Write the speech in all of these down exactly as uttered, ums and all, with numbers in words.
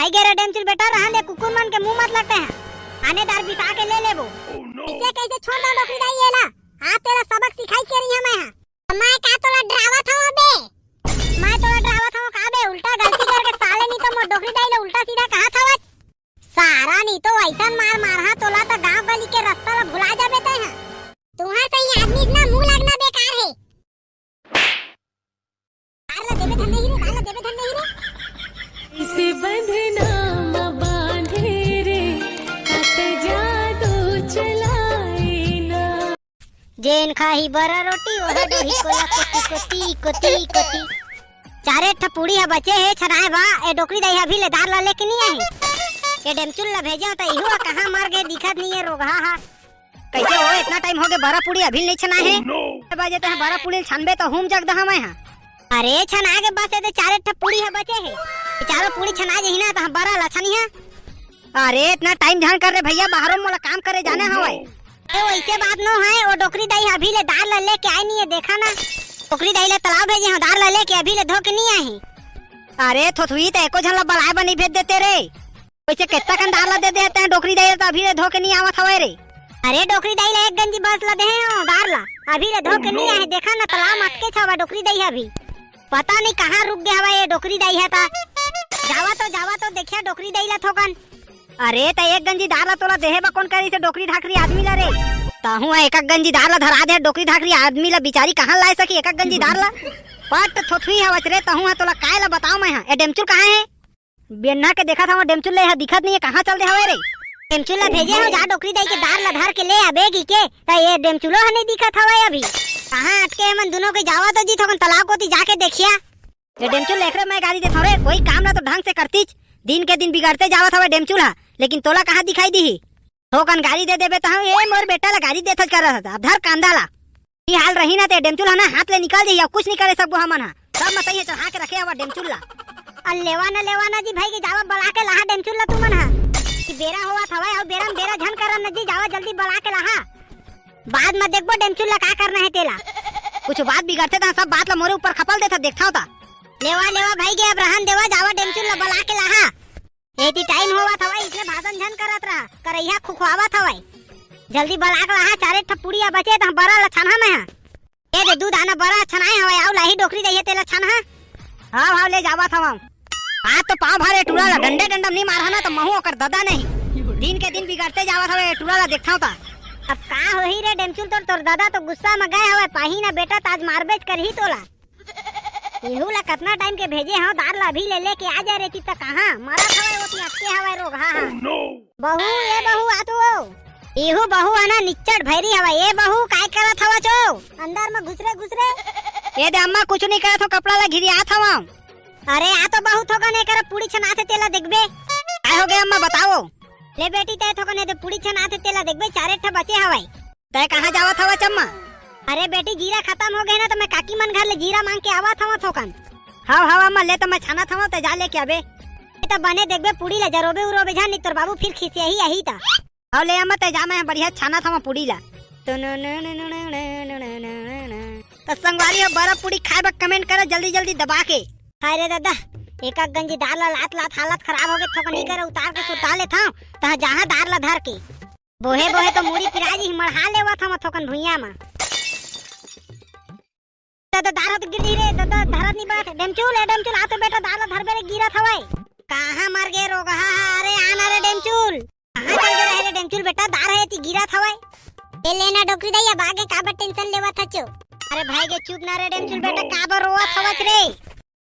आई गे रे डेमचुल बेटा, रहन दे, कुकुर मन के मुंह मत लगते हैं। आने दार बिसा के ले लेबो। इसे कैसे छोड़ दो डोकरी दाई ये ला? आज तेला सबक सिखाई के रही हूँ मैं। हाँ, मैं का तोला डरावत हूँ बे? मैं तोला डरावत हूँ का बे? उल्टा गलती करके साले नहीं तो मोर डोकरी दाई ले उल्टा सीधा कहा था। सारा नहीं तो ऐसा मार मार हा तोला तो गांव गली के रास्ता ला भुला जाबे तै हा। तुहार सही आदमी इतना मुंह लगना बेकार है। दार ला देबे धन नहीं रे, दार ला देबे धन नहीं रे। इसे बंधना म बांधे रे, अत जादू चलाए ना। जेन खाही बरा रोटी, ओह डोही कोला कोती कोती कोती कोती। चारे ठा पूड़ी ह बचे हे छनाए बा, ए डोकरी दाई ह अभी ले दार ला लेके नहीं आही। ए डेमचुल ला भेजे त इहू ह कहाँ मर गे, दिखत नहीं है रोगहा हा। कैसे हो, इतना टाइम हो गए, बरा पूड़ी अभी नहीं छना है। Oh, no। बजे तो बरा पूड़ी छनबे तो हूम जग दहा मैं हा। अरे छना के बस ये चारे ठा पूड़ी है बचे है, ये चारों पूड़ी छना जही ना तो हम बरा ला छनी है। अरे इतना टाइम ध्यान कर रे भैया, बाहरों मोला काम करे जाने हवय। ए वैसे बात नो है, वो डोकरी दाई अभी ले दार ला लेके आए नहीं है, देखा ना। डोकरी दाई ला तालाब भेजे हो, दार ला लेके अभी ले धो के नहीं आही। अरे थोथुई ते एको झन ला बलाए बर नहीं भेज देते रे। वैसे कितना कन दार ला दे दे हैं डोकरी दाई ला, तो अभी ले धो के नहीं आवत हवय रे। अरे डोकरी दाई ला एक गंजी बस ला दे हैं दार ला, अभी ले धो के नहीं आए। देखा ना तालाब म अटके छवा डोकरी दाई अभी। पता नहीं कहाँ रुक गया हवा ये डोकरी दाई है ता। जावा तो, जावा तो देखिया डोकरी दाई ला थोकन। अरे त एक गंजी दार ला तोला देहे बा कौन करी से डोकरी ढाकरी आदमी ला रे? ताहू एक गंजी दार ला धरा दे डोकरी ढाकरी आदमी ला, बिचारी कहाँ लाए सकी एक गंजी दार ला? पट थोथुई हवच रे, तहू हा तोला काय ला बताओ मैं हा। ए डेमचुल कहाँ है? बेन्ना के देखा था डेमचुल ले हा दिखत नहीं है, कहाँ चल दे हवे रे? डेमचुल ला भेजे हो जा डोकरी दाई के दार ला धर के ले आबे गी के, त ये डेमचुलो हा नहीं दिखत हवे अभी। कहाँ अटके हे मन दोनों के, जावा तो जी थोकन तालाब कोती जाके देखिया। ए डेमचुल एकरे मैं गारी देथव रे, कोई काम ला तो ढंग से करतीच। दिन के दिन बिगड़ते जावत हवे डेमचुल हा, लेकिन तोला कहाँ दिखाई दिही? थोकन गारी दे देबे तहूँ, ए मोर बेटा ला गारी देथच करत हस, अब धर कांदा ला। ई हाल रही ना ते डेमचुल हा ना हाथ ले निकल जाही, अब कुछ नहीं करे सकबो हमन हा। सब मतई हे चढ़ा के रखे हवा डेमचुल ला। अ लेवा ना, लेवा ना जी भाई के जावा बला के लाहा डेमचुल ला तुमन हा। कि बेरा होवत हवय, अउ बेरा में बेरा झन करन ना जी, जावा जल्दी बला के लाहा। बाद म देखबो डेमचुल ला का करना हे तेला। कुछ बात बिगड़थे त सब बात ला मोरे ऊपर खपल देथा, देखथव त। लेवा, लेवा भाई गे, अब रहन देवा, जावा डेमचुल ला बला के लाहा। एती टाइम होवत हवय, इसने भाषण झन करत रहा, करैया खुखवावत हवय। जल्दी बला के लाहा, चारे ठा पुड़िया बचे त बरा ला छनहा मैं हा। ए दे, दू दाना बरा छनाए हवय, आउ लाही डोकरी दइया तेला छनहा। हाव, हाव, ले जावत हवं। आज तो पाँव भरे टूरा ला डंडे डंडम नी मारहा ना, तो महू ओकर ददा नहीं। दिन के दिन बिगड़ते जावत हवे, टूरा ला देखथव ता। अब का होही रे डेमचुल तोर, तोर ददा तो गुस्सा म गए हवय, पाही ना बेटा, त आज मारबेच करही तोला। एहू ला कतना टाइम के भेजे हव, दार ला अभी ले लेके आ जाए रेती त कहाँ मरत हवय, ओती अटके हवय रोगहा हा। बहू, ए बहू, आ तो। एहू बहू आना निच्चट भैरी हवय। ए बहू, काय करत हवच ओ? अंदर म घुसरे, घुसरे। ए दे अम्मा, कुछु नहीं करत हव, कपड़ा ला घिरियात हवं। अरे आ तो बहू, थोकन एकर पूड़ी छनाथे तेला देखबे। काय हो गया अम्मा, बताओ। ले बेटी, तै थोकन ए दे पूड़ी छनाथे तेला देखबे, चारे ठा बचे हवय। तै कहाँ जावत हवच अम्मा? अरे बेटी, जीरा खतम हो गए ना, तो मैं काकी मन घर ले जीरा मांग के आवत हवं थोकन। हाव, हाव अम्मा, ले तो मैं छानत हवं, तै जा लेके आबे। ए तो बने देखबे पूड़ी ला, जरोबे उरोबे झन, नहीं तोर बाबू फिर खिसियाही आही त। हाव ले अम्मा, तै जा, मैं बढ़िया छानत हवं पूड़ी ला। तो संगवारी हो, बरा पूड़ी खाए बर comment करा जल्दी जल्दी दबा के। हाय रे दादा, एक एक गंजी दार ला लात लात हालत खराब हो गए, थोकन नहीं करे, उतार के सुता लेथव, तहाँ जहाँ दार ला धर के। बोहे बोहे तो मुड़ी पिराज ही मढ़ा लेवत हवं थोकन भुइयां म। दादा, दार ह तो गिर दिही रे, दादा, धरत नहीं बात। डेमचुल, ए डेमचुल, आ तो बेटा, दार ला धरबे रे, गिरत हवय। कहाँ मर गे रोगहा हा? अरे आ ना रे डेमचुल, कहाँ चल गे रहे रे डेमचुल बेटा, दार ह एती गिरत हवय। ए ले ना डोकरी दइया, बागे काबर tension लेवत हचो? अरे भाई गे चुप ना रे डेमचुल बेटा, काबर रोवत हवच रे?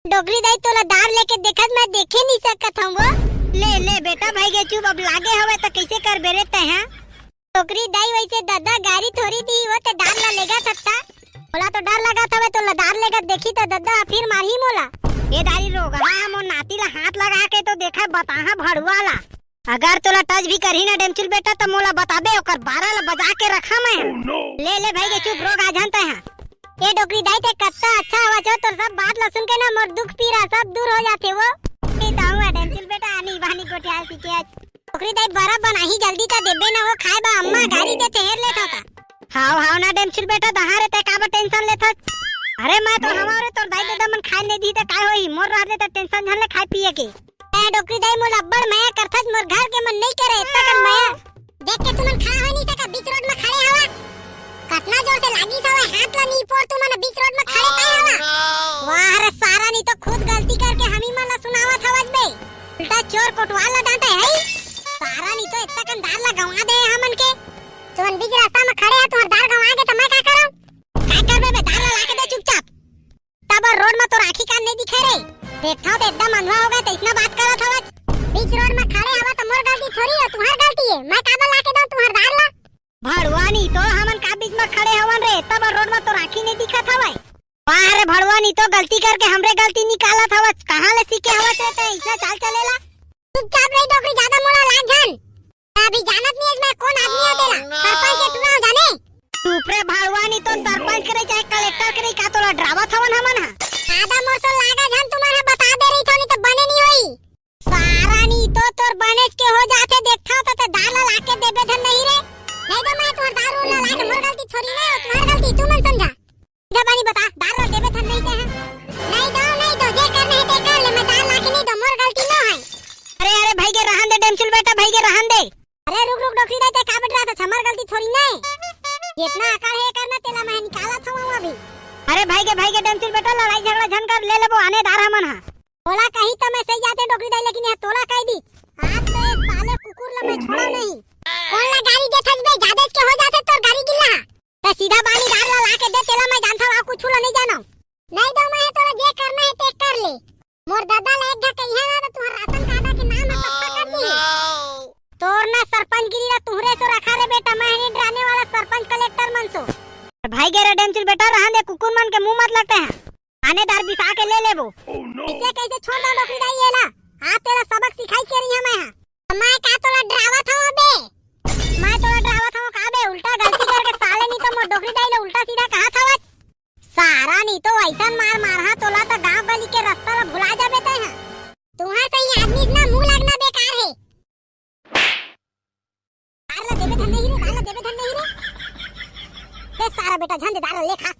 डोकरी दाई तोला दार लेके देखत मैं देखे नहीं सकत हूँ वो। ले, ले बेटा, भाई गे चुप, अब लागे हवय त कैसे करबे रे तैं, हाँ? डोकरी दाई वैसे ददा गारी थोड़ी दी वो ते दार ला लेगा थत्ता। मोला तो डर लगा था, तोला दार लेगा देखी त ददा फिर मारही मोला। ए दारी रोगहा, मोर नाती ला हाथ लगा के तो देखा, बताहा भड़ुआ ला। अगर तोला touch भी करही ना डेमचुल बेटा, त मोला बताबे, ओकर बारा ला बजा के रखा मैं। ले, ले भाई गे चुप, रोगहा झन तैं, हाँ। ए डोकरी दाई, ते कत्ता अच्छा हवच ओ, तोर सब बात ला सुन के ना मोर दुख पीरा सब दूर हो जाथे वो। ए ताऊ आ डेमचुल बेटा, आनी बानी गोठिया सीखे आज। डोकरी दाई, बरा बनाही जल्दी त देबे ना वो खाए बा, अम्मा गारी देथे, हेर लेथव ता। हाव, हाव ना डेमचुल बेटा, तहाँ रे, तैं काबर tension लेथस? अरे मैं तो हवं रे, तोर दाई ददा मन खाए नहीं दी त काय होही, मोर रहते त tension झन ले खाए पिए के। ए डोकरी दाई, मोला अब्बड़ मया करथस, मोर घर के मन नइ करे, एतका कन मया। देख के तुमन खड़ा हो नइ सका, बीच रोड म खड़े हवा। कतना जोर से लागिस हवय हाथ ला, नी पोर तुमन बीच रोड म खड़े काय हवा। वाह रे सारा, नी तो खुद गलती करके हमी मन ला सुनावत हवस बे। उल्टा चोर कोटवाल ला डांटे हई। सारा, नी तो एतका कन दार ला गंवा दे हमन के। तुमन बीच रास्ता म खड़े हा, तुंहर दार गंवा गे त मैं का करंव? काय करबे बे, दार ला लाके दे चुपचाप। तब रोड म तोर आँखी कान नइ दिखे रे। देखथव त एकदम अंधवा हो गे, तइसना बात करत हवच। बीच रोड म खड़े हवा त मोर गलती थोड़ी हे, तुंहर गलती हे। मैं काबर लाके दंव तुंहर दार ला? भड़वा, नी तो हमन का बीच म खड़े हवन रे, तब रोड म तोर आँखी नइ दिखत हवय। वाह रे भड़वा, नी तो गलती करके हमरे गलती निकालत हवच। कहाँ ले सीखे हवच रे तैं अइसना चाल चलेला? चुपचाप रही डोकरी, जादा मोला लाग झन। अभी जानत नइ हस मैं कोन आदमी आय तेला। सरपंच के टूरा हंव जाने। चुप रे भड़वा, नी तो सरपंच के रही चाहे कलेक्टर के रही, का तोला डरावत हवन हमन ह? आदा मोर सो लागा झन तुमन ह, बता दे रहिथंव, नी तो बने नइ होई। सारा, नी तो तोर बनेच के हो जाथे, देखथंव त ते दार ला लाके देबे धन नहीं रे। नहीं दंव मैं तुंहर दार उर ला लाके, मोर गलती थोड़ी ना हे, तुंहर गलती तुमन समझा। सीधा बानी बता, दार ला देबे धन नहीं ते ह। नहीं दंव, नहीं दंव, जे करना हे ते कर ले, मैं दार लाके नहीं दंव, मोर गलती नो हे। अरे, अरे, भइगे रहन दे डेमचुल बेटा, भइगे रहन दे। अरे रुक, रुक, डोकरी दाई, ते काबर डराथस? हमर गलती थोड़ी ना हे। जेतना अकड़ हे करना, तेला मैं निकालत हंव अभी। अरे भइगे, भइगे डेमचुल बेटा, लड़ाई झगड़ा झन कर, ले लेबो आने दार हमन ह। ओला कही त मैं सही जाते डोकरी दाई, लेकिन ये तोला कहि दिस। आज तो ये साले कुकुर ला मैं छोड़ंव नहीं। कोन ला गारी देथस बे? जादेच के हो जाथे तोर गारी गिल्ला। त सीधा बानी दार ला लाके दे, तेला मैं जानथंव, अउ कुछु ला नहीं जानंव। नहीं दंव मैं ह, तोला जे करना हे ते कर ले। मोर ददा ला एक घा कहिहा ना त तुंहर राशन कार्ड के नाम ह पक्का कर दिही। तोर ना सरपंचगिरी ला तुंहरे सो रखा रे बेटा, मैं नहीं डराने वाला सरपंच कलेक्टर मन सो। भइगे रे डेमचुल बेटा, रहन दे, कुकुर मन के मुंह मत लगते हैं। आने दार बिसा के ले लेबो। कइसे, कइसे छोड़ दंव डोकरी दाई एला? आज तेला सबक सिखाई के रही हंव मैं ह। मैं का तोला डरावत हंव बे? मैं तोला डरावत हंव का बे? उल्टा गलती करके साले नी तो मोर डोकरी दाई ला उल्टा सीधा कहत हवच। सारा नी तो अइसन मार मारहूं तोला त गांव गली के रस्ता ला भुला जाबे तैं ह। तुंहर सही आदमी से ना मुंह लगना बेकार हे। दार ला देबे धन नहीं रे, दार ला देबे धन नहीं रे। बे सारा बेटा झन दे दार ला ले खा।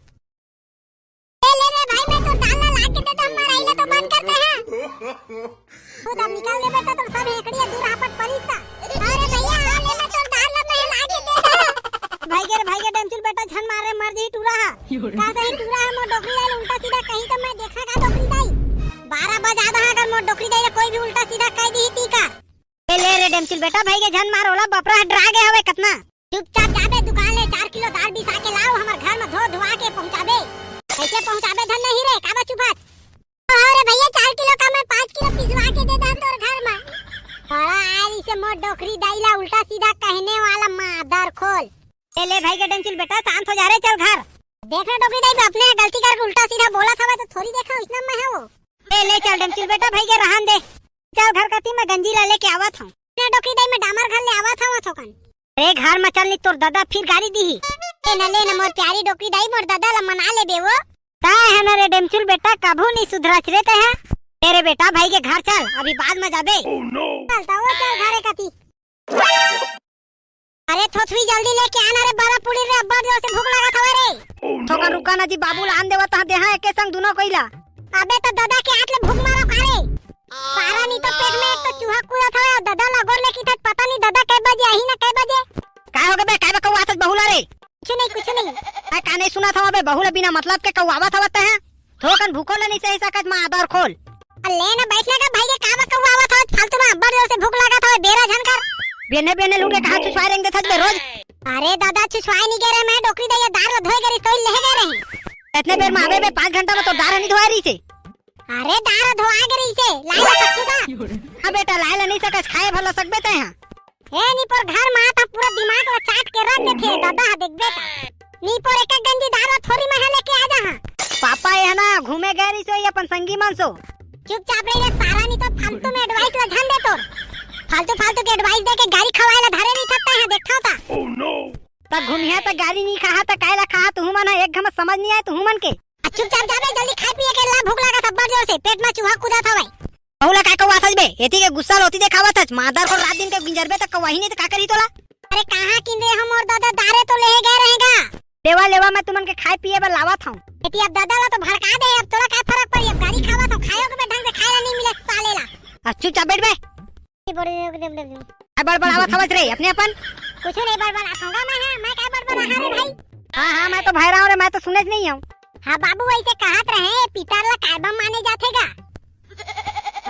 ए ले रे भाई, मैं तोर दार ला लाके दे दंव, हमर आइला तो बंद करते हैं। खुद अब निकाल दे बेटा, तोर सब हेकड़िया दूर हापट परिस ता। अरे भइया, आ ले, मैं तोर दार ला मैं लाके दे दंव। भइगे रे, भइगे डेमचुल बेटा, झन मार रे, मर जही टूरा हा। का सही टूरा हा, मोर डोकरी दाई ला उल्टा सीधा कही त मैं देखा का डोकरी दाई। बारह बजा दहा, अगर मोर डोकरी दाई ला कोई भी उल्टा सीधा कहि दिही ती का। ए ले रे डेमचुल बेटा, भइगे झन मार, ओला बपरा ह डरा गे हवय कतना। चुपचाप जाबे दुकान ले, चार किलो दार बिसा के लाव, हमर घर म धो धुआ के पहुंचाबे। कइसे पहुंचाबे धन नहीं रे, काबर चुप हस? अरे भइया, चार किलो का मैं पाँच किलो पिसवा के दे दंव तोर घर म। बड़ा आय इसे मोर डोकरी दाई ला उल्टा सीधा कहने वाला मादर खोल। ए ले भइगे डेमचुल बेटा, शांत हो जा रे, चल घर। देख ना डोकरी दाई, मैं अपने गलती करके उल्टा सीधा बोलत हवय त थोड़ी देखा, अइसना मैं ह वो। ए ले चल डेमचुल बेटा, भइगे रहन दे। चल घर कती मैं गंजी ला लेके आवत हंव। ना डोकरी दाई, मैं डामर घर ले आवत हंव थोकन। अरे घर म चल, नी तोर ददा फिर गारी दिही। ए न ले न मोर प्यारी डोकरी दाई, मोर ददा ला मना लेबे वो। काय हे न रे डेमचुल बेटा, कभू नइ सुधरस रे तैं ह। ए रे बेटा, भइगे घर चल, अभी बाद म जाबे। चल त वो चल घरे कती। अरे थोथवी जल्दी लेके आना रे, बड़ा पूड़ी रे, अब्बड़ जोर से भूख लागत हवय रे। थोकन रुका ना जी, बाबू ला आन देवत ह, देहा एके संग दुनो कोई ला। अबे त ददा के हाथ ले भूख मारो का रे? सारा नी तो पेट में एक तो चूहा कूदत हवय अउ ददा ला गोर ले किथत, पता नहीं ददा कै बजे आही ना कै बजे। काय हो गे बे, काय बकवास बहू ला रे? कुछ नहीं, कुछ नहीं। अरे का नहीं सुनत हवा बे, बहू ला बिना मतलब के कौआवत हवत हैं। थोकन भूखो ले नहीं सही सकत माँ आदर खोल। अरे ले ना बैठ ना का भाई के का बकवावत हवत, फालतू में अब्बड़ जोर से भूख लागत हवे, बेरा झन कर। बेने बेने लूट के कहाँ चुचवाए रेंग देथस बे रोज। अरे दादा चुचवाए नहीं गे रहे, मैं डोकरी दइया दार ला धोए गे रही, सोई लेहे गे रही। इतने बेर में आबे बे, पाँच घंटा में तो दार नहीं धोए रही से। अरे दार धोआ गे रही से, लाए ला सकथू का? हाँ बेटा, लाए ला नहीं सकस, खाए भर ला सकबे तैं हाँ। हे निपोर घर मा त पूरा दिमाग ला चाट के रख देथे, दादा हा देखबे त। निपोर एक एक गंजी दार थोरी महले के आ जा हा। पापा ये ना घूमे गए रही सोई अपन संगी मन सो। चुपचाप रही रे सारा, नहीं तो फालतू में एडवाइस ला ध्यान दे तोर। फालतू फालतू के एडवाइस दे के गारी खवाए ला धरे नहीं थकता है, देखता होता। Oh no! त घूमिया त गारी नहीं खाहा त कायला खाहा तुहू मन हा, एक घमत समझ नहीं आए तुहू मन के। आ चुपचाप जाबे, जल्दी खाए पिए के ला, भूख लागत अब्बड़ जोर से, पेट मा चूहा कूदत हवय। बहू ला काय कौआथस बे? एती के गुस्सा ल ओती देखावत हस। मादर खोल रात दिन के गिंजरबे त कौआही नहीं त का करही तोला? अरे कहाँ किंदे हो मोर दादा, दारे तो लेहे गए रहेगा। लेवा लेवा मैं तुमन के खाए पिए बर लावत हूँ। एती अब दादा ला तो भड़का दे, अब तोला काय फरक पड़ी, अब गारी खावत हूँ, खायो के बे ढंग से खाए ला नहीं मिले साले ला। अब चुपचाप बैठ बे। बड़बड़ावत हवस रे अपने अपन। कुछ नहीं बड़बड़ात हूँ मैं, मैं का बड़बड़ाहूँ रे भाई? हाँ हाँ, मैं तो भैरा हूँ रे, मैं तो सुनेच नहीं हूँ। हाँ बाबू, वैसे कहत रहे पितर ला काय बर माने जाथे गा?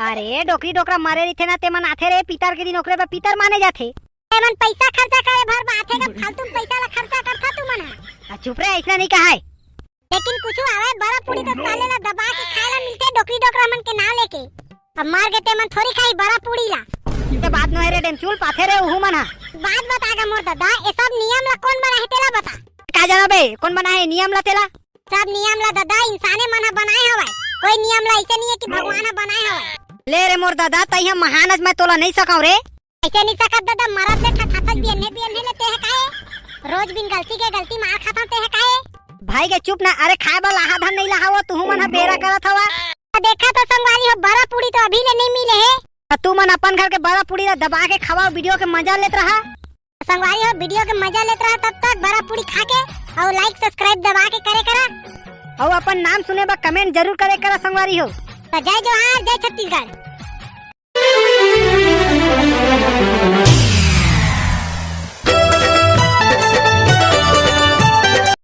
अरे डोकरी डोकरा मरे रहिथे ना, तेमन आथे रे पितर के दिन, ओकरे बर पितर माने जाथे। तेमन पैसा खर्चा करे भर बर आथे गा, फालतू पैसा ला खर्चा करथा तुमन ह। आ, चुप रे, अइसना नहीं कहाय। लेकिन कुछ आवे, बरा पूड़ी तो साले ला दबा के खाए ला मिलथे डोकरी डोकरा मन के नाम लेके। अब मर गे तेमन थोड़ी खाही बरा पूड़ी ला। ये बात नोहे रे डेमचुल, पाथे रे उहू मन ह। बात बता गा मोर दादा, ये सब नियम ला कोन बनाहे तेला बता। का जानो बे, कोन बनाहे नियम ला तेला? सब नियम ला दादा इंसाने मन ह बनाए हवय, कोई नियम ला ऐसे नहीं है कि भगवान ह बनाए हवय। ले रे मोर दादा, तई ह महान अस, मैं तोला नहीं सकंव रे। ऐसे नहीं सकत दादा, मरत ले ठठाथस बियन्ने बियन्ने ले तेह काहे? रोज बिन गलती के गलती मार खाथव तेह काहे? भाई के चुप ना, अरे खाए बर लाहा धन नहीं लाहा वो, तुहू मन ह बेरा करत हवा। देखा तो संगवारी हो, बरा पूड़ी तो अभी ले नहीं मिले हे। त तू मन अपन घर के बरा पूड़ी ला दबा के खवाओ, वीडियो के मजा लेत रहा। संगवारी हो, वीडियो के मजा लेत रहा, तब तक बरा पूड़ी खा के और like subscribe दबा के करे करा। और अपन नाम सुने बर comment जरूर करे करा संगवारी हो। तो जय जोहार, जय छत्तीसगढ़।